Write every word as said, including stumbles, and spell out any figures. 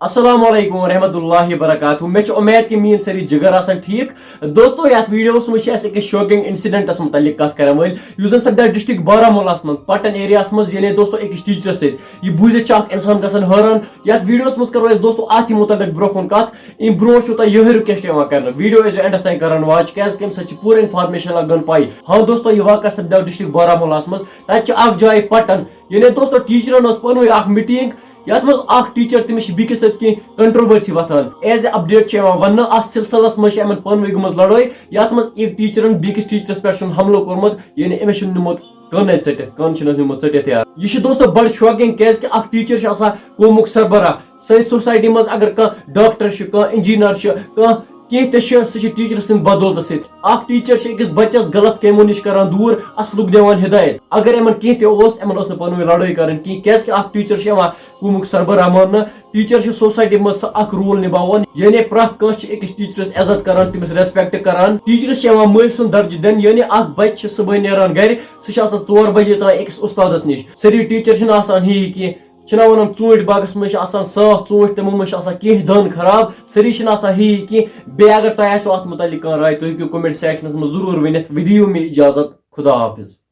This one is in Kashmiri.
السلام علیکم ورحمۃ اللہ وبرکاتہ۔ مےٚ چھِ اُمید کہِ میٲنۍ سٲری جِگر آسن ٹھیٖک۔ دوستو، یتھ ویڈیوس منٛز چھِ أسۍ أکِس شوکنگ انسیڈنٹس متعلق کتھ کران وٲلۍ، یُس زن سپدیو ڈسٹرکٹ بارہمولاہس منٛز پٹن ایریاہس منٛز، یعنی دوستو، أکِس ٹیچرس سۭتۍ۔ یہِ بوٗزِتھ چھُ اکھ انسان گژھان حٲران۔ یتھ ویڈیوس منٛز کرو أسۍ دوستو اتھ متعلق برونٛہہ کُن کتھ۔ امہِ برونٛہہ چھُو تۄہہِ یِہوٚے request یِوان کرنہٕ، ویڈیو ٲسۍزیو اینڈس تام کران watch، کیازِ کہِ امہِ سۭتۍ چھِ پوٗرٕ انفارمیشن لگان پاے۔ ہاں دوستو، یہِ واقعہ سپدیو ڈسٹرکٹ بارہمولاہس منٛز۔ تتہِ چھِ اکھ جاے پٹن، یعنی دوستو، ٹیچرن ٲس پانہٕ ؤنۍ اکھ میٹنگ، یتھ منٛز اکھ ٹیچر تٔمِس چھِ بیٚکِس سۭتۍ کینٛہہ کنٹروورسی وۄتھان۔ ایز اے اپڈیٹ چھِ یِوان وننہٕ، اتھ سلسلس منٛز چھِ یِمن پانہٕ ؤنۍ گٔمٕژ لڑٲے، یتھ منٛز أکۍ ٹیچرن بیٚکِس ٹیچرس پٮ۪ٹھ چھُن حملہٕ کوٚرمُت، یعنی أمِس چھُن نیوٗمُت کَن ژٔٹِتھ، کَن چھُنس نیوٗمُت ژٔٹِتھ یار۔ یہِ چھُ دوستو بڑٕ شوکنگ، کیازِ کہِ اکھ ٹیچر چھُ آسان قومُک سربراہ۔ سٲنۍ سوسایٹی منٛز اگر کانٛہہ ڈاکٹر چھُ، کانٛہہ انجینئر چھُ، کانٛہہ کینٛہہ تہِ چھُ، سُہ چھُ ٹیچرٕ سٕنٛدِ بدولتہٕ سۭتۍ۔ اکھ ٹیچر چھُ أکِس بچس غلط کامٮ۪و نِش کران دوٗر، اصلُک دِوان ہدایت۔ اگر یِمن کینٛہہ تہِ اوس، یِمن ٲس نہٕ پانہٕ ؤنۍ لڑٲے کرٕنۍ کینٛہہ، کیازِ کہِ اکھ ٹیچر چھُ یِوان قومُک سربراہ ماننہٕ۔ ٹیچر چھُ سوسایٹی منٛز سُہ اکھ رول نباوان، یعنی پرٛٮ۪تھ کانٛہہ چھُ أکِس ٹیچرس عزت کران، تٔمِس ریسپیکٹ کران۔ ٹیچرس چھُ یِوان مٲلۍ سُنٛد درجہٕ دِنہٕ، یعنی اکھ بچہِ چھُ صبحٲے نیران گرِ، سُہ چھُ آسان ژور بجے تام أکِس اُستادس نِش۔ سٲری ٹیچر چھِنہٕ آسان ہِوی کینٛہہ۔ چھِنہ وَنان، ژوٗنٛٹھۍ باغس منٛز چھِ آسان ساس ژوٗنٛٹھۍ، تِمو منٛز چھِ آسان کینٛہہ دَنٛد خراب، سٲری چھِنہٕ آسان ہِوی کینٛہہ۔ بیٚیہِ اگر تۄہہِ آسیو اَتھ مُتعلِق کانٛہہ راے، تُہۍ ہیٚکِو comment sectionس منٛز ضروٗر ؤنِتھ۔ وۄنۍ دِیِو مےٚ اِجازت، خدا حافظ۔